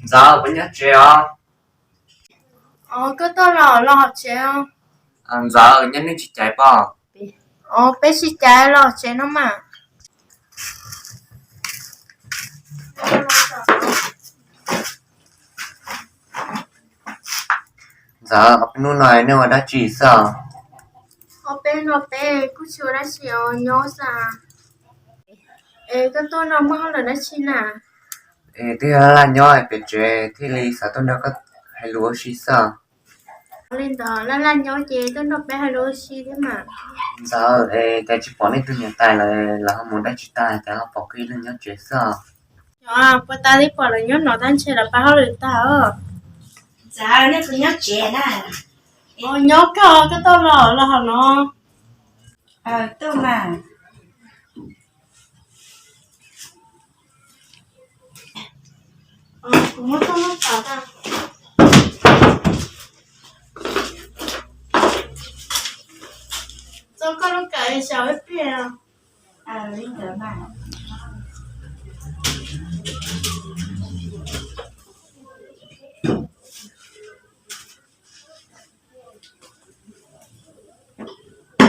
Ntxawm, puas nyob tsev os? Os, koj tuaj los los hauv tsev os. Ntxawm, nyob nej tsis caiv pob? Os, peb tsis caiv, los tsev no mas. Ntxawm, hnub no nej ua dab tsi xwb os? Os, peb no peb kuj tsis ua dab tsi os, nyob xwb. Es koj tuaj no muaj hauj lwm dab tsi na? Es twb yog laj laj nyob pem tsev thiaj li xav tuaj nrog koj hais lus ua si xwb. Li ntawd laj laj nyob ces tuaj nrog peb hais lus ua si thiab mas. Ntxawm, es cas tsis pom nej tus niam tais lawm, lawv ho mus dab tsi tag cas ho pom koj ib leeg nyob tsev xwb os? Puas tas li pom lawv nyob no tab ntshe lawv pab hauj lwm tag os. Ntxawm, nej puas nyob tsev na? Os, nyob koj, koj tuaj los los hauv no. Tuaj mas. Kuv muab koj muab tas tag. Txo koj lub kawm xyaum ib pliag.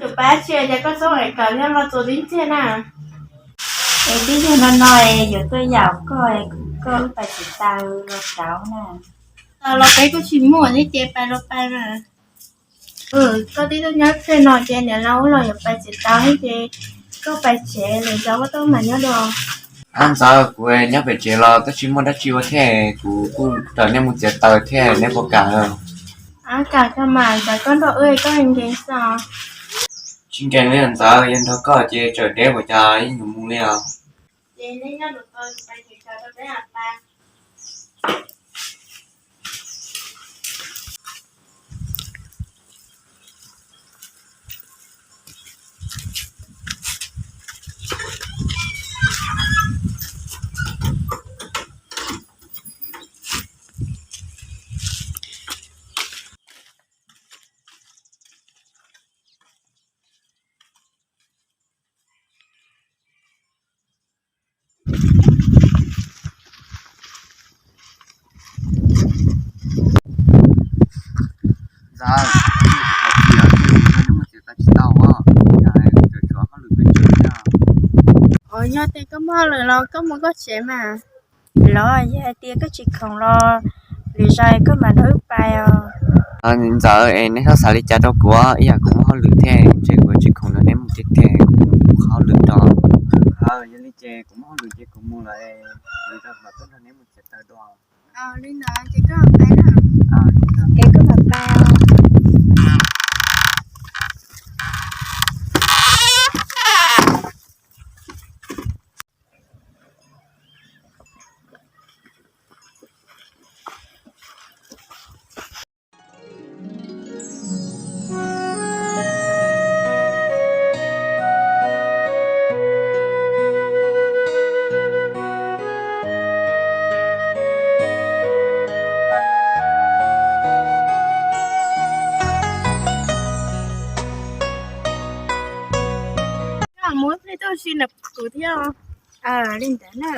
Tus pab tsis, cas koj txhob ev kawm nyob los txuas tib ntxiag na. Es twb yog no no es yuav tuaj yaum koj, koj lub pais txiav taws los rauv na. Taws los peb kuj tsis muaj thiab ces pais los pais na. Koj twb tuaj nyob txij no ces niam laus los yuav pais txiav taws thiab ces koj pais tsev lawm, cov koj tuaj mas nyob dua. Ab Ntxawm, kuv nyob pem tsev los twb tsis muaj dab tsi ua thiab, kuv kuj raws nej mus txiav taws thiab, neb puas kam? Ab, kam kawg mas, ntxawm koj nrog wb koj nkees xwb. Tsis nkees li Ntxawm, yog nrog koj ces tsawm deb ua cas yeej yuav mus li os. Ces nej nyob mus tau, pais tsev rau peb pais. Ntxawm, thaum txiv os, neb mus txiav taws tsis tau os, yog tseem tshuav hauj lwm pes tsawg thiab. Os, yog tias koj muaj hauj lwm los koj mus koj tsev mas. Los yog hais tias koj tsis khoom los lwm zaus koj mam nrog wb pais os. Ntxawm, es neb txhob xav li cas rau kuv, ib yam kuv muaj hauj lwm thiab, ntshe kuv tsis khoom nrog neb mus tiag tiag, kuv mus kuv qhov hauj lwm rau. Yog li ces kuv muaj hauj lwm ces kuv mus lawm, lwm zaus mam tuaj nrog neb mus txiav taws dua. Li ntawd ces koj pais na. Ces koj mam pais os. Koj muab pliag tuaj ua si ntawm kuv thiab. Li ntawd na.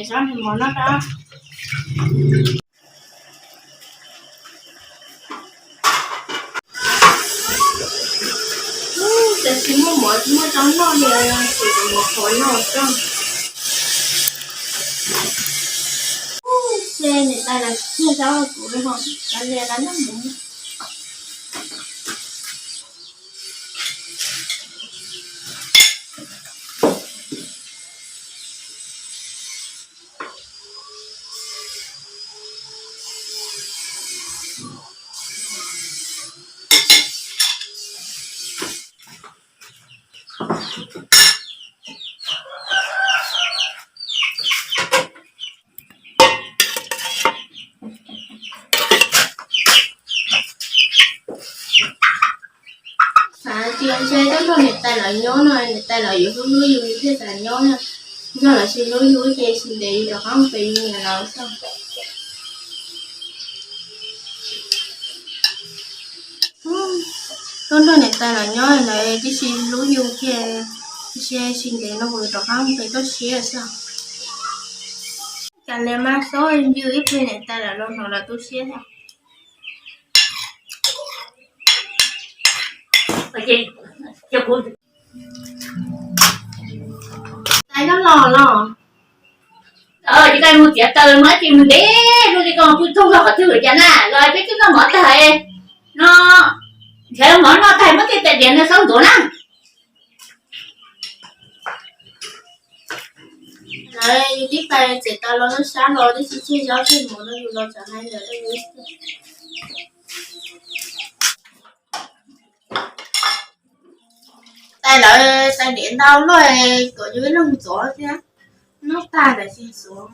Tsob niag mov noj rau. Tab sis muaj mov tsis muaj tsob noj li, ces mov qhuav noj tso. Ces niam tais los tsis tseg zaub rau kuv li ho, cov lias los noj mov. Xav tias ntshe tub nrog niam tais lawv nyob no, niam tais lawv yuav hlub hlub yus thiaj xav nyob na. Nrog lawv tsis hlub yus ces tsis ntev yus rov qab mus pem yus niam lawv xwb. Tub nrog niam tais lawv nyob lawv twb tsis hlub yus kiag, ntshe tsis ntev no kuv rov qab mus pem toj siab xwb. Cas li mas xob yws ib pliag niam tais lawv los hnov lawv tu siab thiab. Tais nyob los los. Ces koj mus txiav taws mas ib chim mus ntev luaj li koj pw tsaug zog qhov twg lawm cas na, los peb twb noj mov tag no, nrhiav mov noj tag muab tej tais diav no xaub ntxuav na. Lawv yus tib tais txawm tas los lub sab los twb tsis tseg zaub tseg mov no yus los tsam hais ntawd rau yus. Tais lawv tais diav ntau luaj, kom yus ib leeg ntxuav thiab, noj tag lawm tsis ntxuav.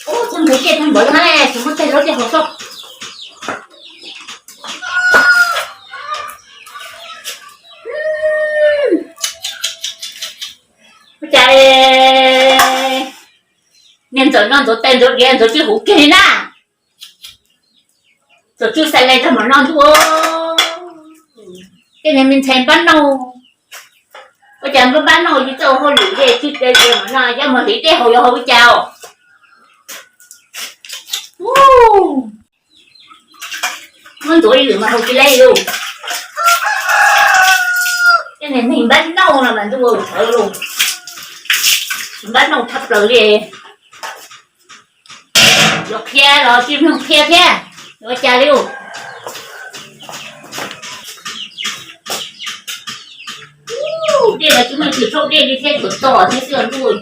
Ub, txog nqhis kiag tag npaum li no ne, tsis muaj teg lub tiaj hauv xwb. Ua cas niag ntxawm no ntxuav tes ntxuav diav ntxuav tsis huv kiag li na. Txawm tsuj xais lees tag mam noj ntuj. Tej niag me ntxhais npab nauj, ua cas npab npab nauj yus txawj ua hauj lwm li, tsuj tes diav mam noj, yog mus hliv dej haus yuav haus li cas os? Muab ntxuav li lwm mas haus tsis laib li. Tej niag neeg npab nauj no mas ntuj, sawv los, npab nauj tshaj plaws li. Yuav qhia los tsis mloog qhia thiab, yuav ua cas li. Dej los tsis muaj, tsis tshauj dej li thiab, tsuas txo thiab xwb ntuj.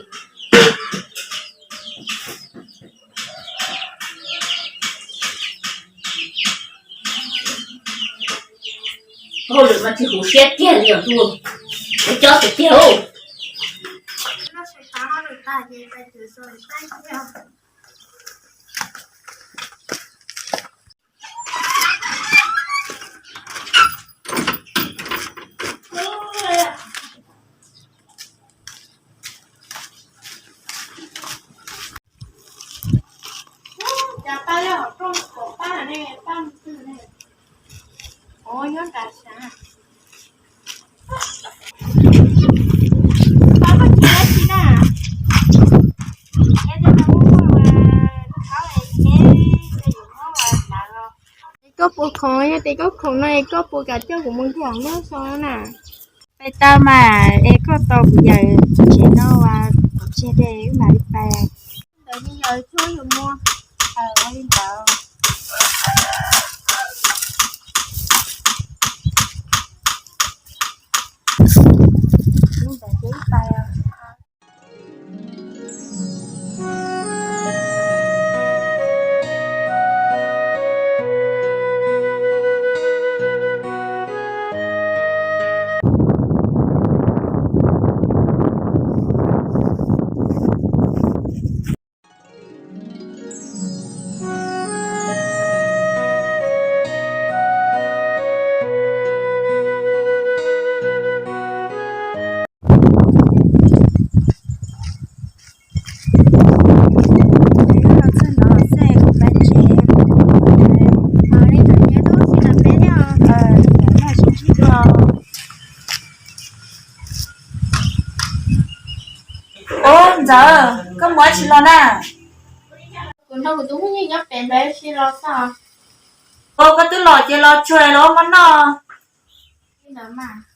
Hauj lwm mas tsis huv siab kiag li os ntuj, ua cob tiag tiag. Cas paj yog hom rooj pom paj ne, paj twg ne? Ov, nyob nram sav. Paj koj tsis dab tsi na. Es tes koj puas khoom, yog tes koj khoom no es koj puas kam coj kuv mus nrhiav nyob so na? Pais tau mas, es koj tau kuv yawm tsev no uas kuv tseg dej wb mam li pais. Ntawd yog tshuab yus muag, ua li ntawd. Ntawd ces wb pais. Ntxawm, koj mus ua dab tsi los na? Kuv nrog kuv tus phooj ywg nyob pem ntawd, ua koj twb los ces los tsuag los ua mov noj ntawd mas.